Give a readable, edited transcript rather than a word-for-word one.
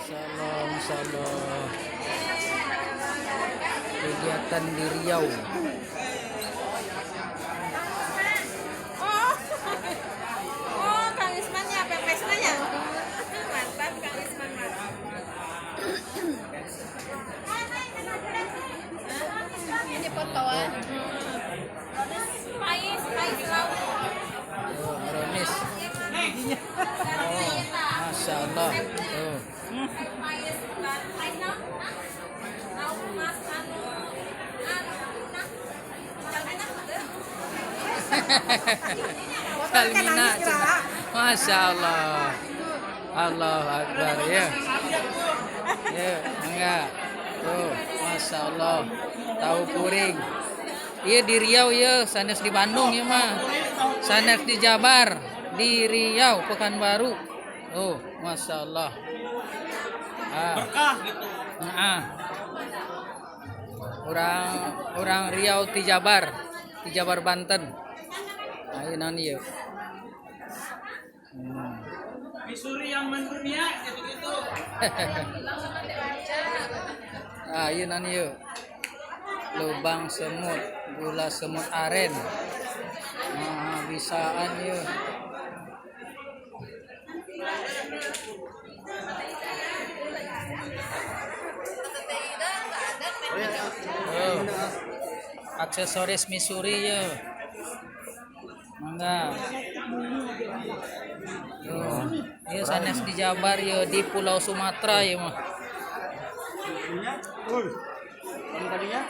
Masya Allah, Masya Allah. Kegiatan di Riau. Oh, oh, Kang Isman ya, pepesnya ya. Mantap Kang Isman, mantap. Ini fotoan. Pais, pais laut. Oh, Aronis. Oh, Masya Allah. Tuh. Pais, pais naon? Lauk mas anu anu nah. Jalmina teu. Salmina. Masya Allah. Allah Akbar ya. Ya, enggak. Tuh, Masya Allah. Tahu puring. Iya di Riau ya, sanes di Bandung ya mah. Sanes di Jabar, di Riau, Pekanbaru. Oh, Masya Allah. Ah. Berkah gitu. Ah. Orang orang Riau ti Jabar, ti Jabar Banten. Ayo naon ieu? Misuri yang mendunia gitu-gitu. Ah, ieu naon ieu? Lubang semut, gula semut aren. Nah, bisaan ieu. Oh. Aksesoris Missouri ya. Mangga. Tuh. Ieu sanes di Jabar ya, di Pulau Sumatera ya mah. Yang tadinya.